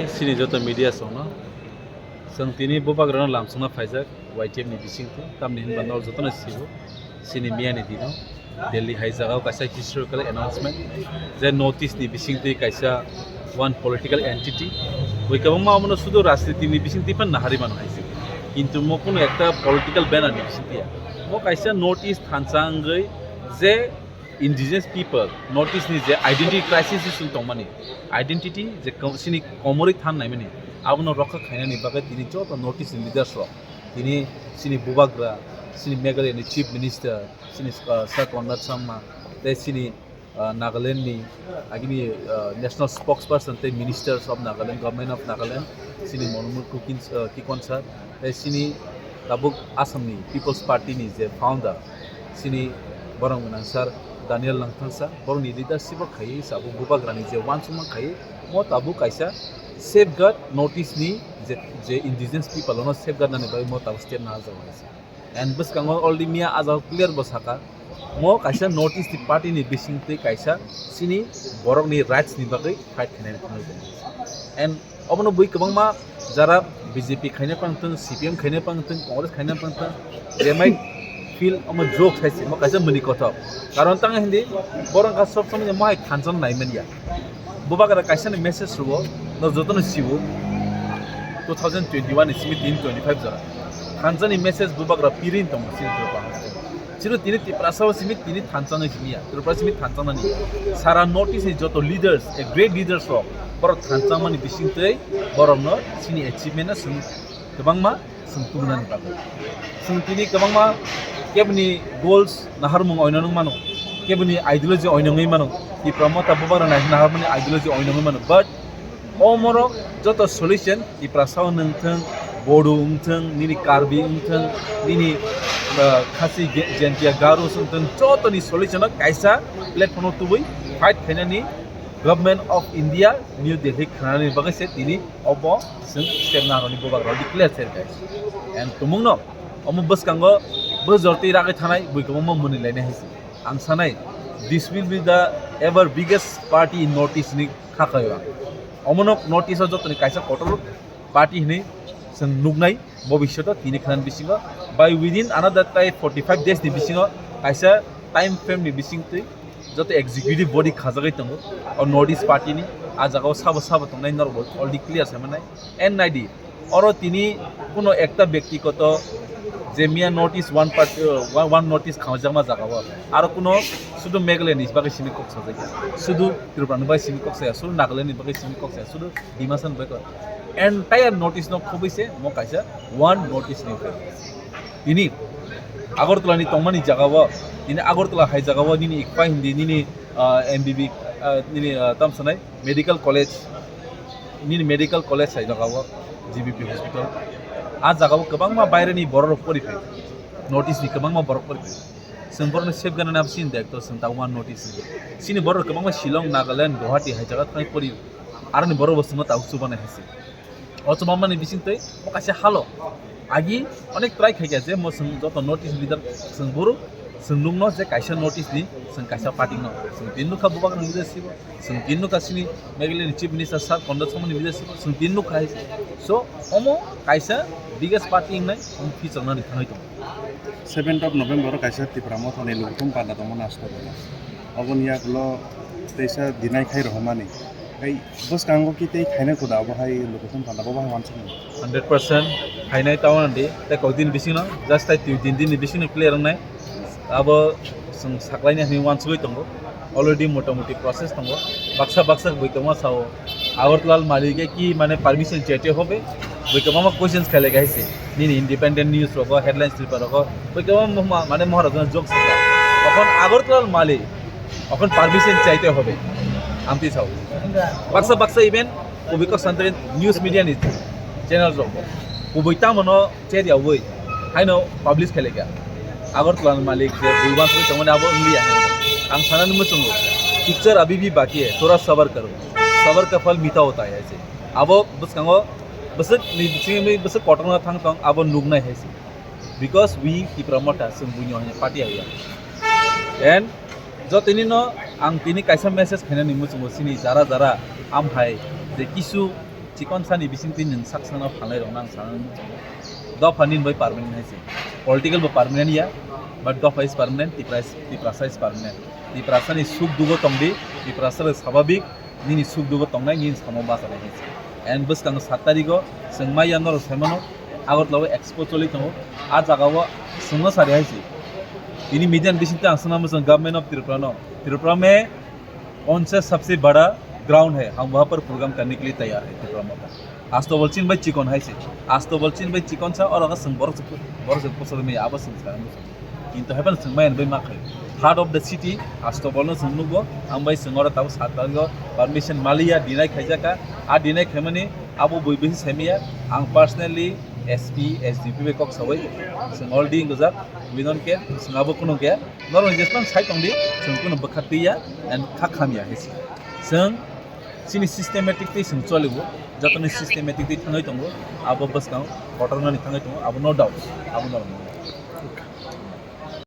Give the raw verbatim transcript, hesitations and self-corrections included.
Chini joto media songno, chwng tini bubagrano lamsongna phaijak Y T F ni bisingtwi, tamni hinba nol jotono sibo, chini miyani dino Delhi hai jagao kaisa historical announcement, je North East ni bisingtwi kaisa one political entity, oi kwbangma omono sudu rajniti ni bisingtwi phan nahari mano hai se, kintu mo kunu ekta political banner ni bisingtwi ya, mo kaisa North East thansa wngwi je indigenous people, North East ni je identity crisis issue tongmani, identity je kom-, sini komorwi than naimani, abono rokha khainani bagwi tini joto North East ni leaders rok, tini sini bubagra, sini Meghalaya ni Chief Minister, sini, uh, Sir Conrad Sangma, tei sini, uh, Nagaland ni agini, uh, National Spokesperson tei Ministers of Nagaland, Government of Nagaland, sini Monomoy Kukin, uh, Kikon Sir, tei sini tabuk Assam ni People's Party ni je founder, sini borok gwnang sir Daniel Langthasa, borok ni leadership o khaiwi tabuk bubagra ni je uansukma khaiwi mo tabuk kaisa safeguard North East ni je, je indigenous people no safeguard nani bagwi mo tabuk step nahajak hai se. And bwskango already miya ah jaga clear bo saka, mo kaisa North East ni party ni bisingtwi kaisa sini borok ni rights ni bagwi fight khainani thangwi tongo. And obono bui kwbangma jara B J P khaina pang thung, C P M khaina pang thung, Congress khaina pang thung, they might feel omo joke hai se, mo kaisa mani kothok. Karon tang hindi, borok kha sob somoi mo hai thansa nai manya. Bubagra kaisa ni message rwo, no joto no siwo, two thousand twenty-one ni simi tin twenty-five jora. Thansa ni message bubagra pirin tongo sini Tripura. Chiro tini Tiprasa o simi tini thansa nai simi ya, Tripura simi thansa nani. Sara North East ni joto leaders, a great leaders rok, borok thansa mani bising tei borok no sini achievement no simi kwbangma chwng tubunani bagwi. Chwng tini kwbangma keboni goals naharmung oino nung mano, keboni ideology oino wngwi mano, Tipra Motha bubagra nai naharmani ideology oino wngwi mano, but o morok joto solution Tiprasa o nung thung, Bodo wng thung, nini Karbi wng thung, nini, uh, Khasi Ge-, Jaintia Garo wng thung, jotoni solution o kaisa platform o tubui fight khainani Government of India New Delhi khanani bagwi se tini obo chwng step narwkni bubagra declare se khe. And tumungno omo bwskango bwjor twi ragwi thanai bui kwbangma mwnwi lainai hai se. Ang sanai, this will be the ever biggest party in North East ni kha kaio ang. Omono North East o jotoni kaisa kotor party hinwi chwng nuknai bobisyoto tini khanani bisingo. By within another tai forty-five days ni bisingo kaisa time frame ni bisingtwi joto executive body khajagwi tongo o North East party ni. A jagao sabo sabo tongnai norok bo already clear sai manai. And naidi, oro tini kuno ekta byaktigoto je miya North East one party, uh, one, one North East khamjakma jagao aro kuno sudu Meghalaya ni bagwi simi kok sajakya, sudu Tripura ni bagwi simi kok saya, sudu Nagaland ni bagwi simi kok saya, sudu Dimasa ni bagwi kok. Entire North East no khobwi se mo kaisa one North East ni bagwi. Tini Agartala ni tongmani jagao, tini Agartala hai jagao nini ikpa hindi nini, ah, M B B, ah, nini, ah, tam sanai medical college, nini medical college hai jagao G B P hospital. A jagao kwbangma baireni borok rok pori phai, North East ni kwbangma borok pori phai. Chwng borokno safeguard nani abo chini daitw, chwng tabuk one North East ni. Chini borok rok kwbangma Shillong, Nagaland, Guwahati hai jaga thangwi pori. Aroni borok bo chwngno tabuk chubanai hai se. O chubamani bisingtwi o kaisa halo agi onek try khaikha je mo chwng joto North East leader chwng buru chwng nukno je kaisa North East ni chwng kaisa party no chwng tin nukha bubagrani leadership o, chwng tin nukha chini Meghalaya ni Chief Minister Sir Conrad Sangma ni leadership o, chwng tin nukha hai se. So omo kaisa biggest party wngnai omo phichaknani thangwi tongo. Seventh of November o kaisa Tipra Motha ni lukuthum panda tongmani asto. Oboni yagulo teisa deny khai rohormani. Hai bwskango ki tei khaina kuda abo hai lukuthum panda bo bahai wansukmani. Hundred percent khainai tamo nandi. Tei kokdin bisingno, just tai twi tin din ni bisingno clear wngnai. Abo chwng saklaini hinwi wansugwi tongo. Already motamuti process tongo. Baksa baksa bui tongma sao. Agartala malik ki mane permission chaite hobe. Bui kwbangma questions khailai hai se. Nini independent news rogo, headlines paper rogo. Bui kwbangma ma-, mane Maharajana joke saka. Okhon Agartala malik. Okhon permission chaite hobe. Amtwi sao. Baksa baksa event kubui kok santai news media ni channel rogo. Kubui tamo no cheryaui haino publish khailai kha. Agartala ni malik je bui wansugwi tongmani abo wngliya hinwi. Ang sanani muchungo, "Picture abhi bhi baki hai, thoda sabar karo. Sabar ka phal meetha hota hai," hai se. Abo bwskango bwswk ni bisingni bwswk kotorma thang tong abo nuknai hai se. Because we Tipra Motha chwng buino hai party hai ya. And jotoni no ang tini kaisa message khainani muchungo chini jara jara amhai je kisu Chikon sani bisingtwi nwng sak sakno phalnai rokno ang sana nukjago. Dopha nini bai permanent hai se. Political bo permanent ya, but dopha is permanent, Tipra is, Tiprasa is permanent. Tiprasa ni suk dugo tongdi, Tiprasa rok sababik, nini suk dugo tongnai, nini samo bachanai hai se. And bwskang sat tarigo chwng maya norok saimano, Agartala o expo choli tongo. A jaga o chwngno sari hai se. Tini media ni bisingtwi ang sana mujang government of Tripura no. Tripura me कौन से सबसे बड़ा ग्राउंड है, हम वहाँ पर प्रोग्राम करने के लिए तैयार है। Tipra Motha. Astobol chin bai chikon hai se. Astobol chin bai chikon sa oro ka sung borok se, borok se kusur mi abo sung sa. Kintu heaven sung mai bai ma khai. Heart of the city, Astobol no sung nugo, ang bai sung oro tabo sat tarigo permission maliya deny khaijaka. A deny khaimani abo bui bisi semiya, ang personally S P, S D P bai kok sawi sung already gujak. We don't care, sung abo kuno ke. Norok jespan sai tongdi, sung kuno bwkha twiya and kha khamya hai se. Sung chini systematic twi sung cholibo, jotoni systematic twi thangwi tongo, abo bwskang kotornani thangwi tongo, abo no doubt, abo no.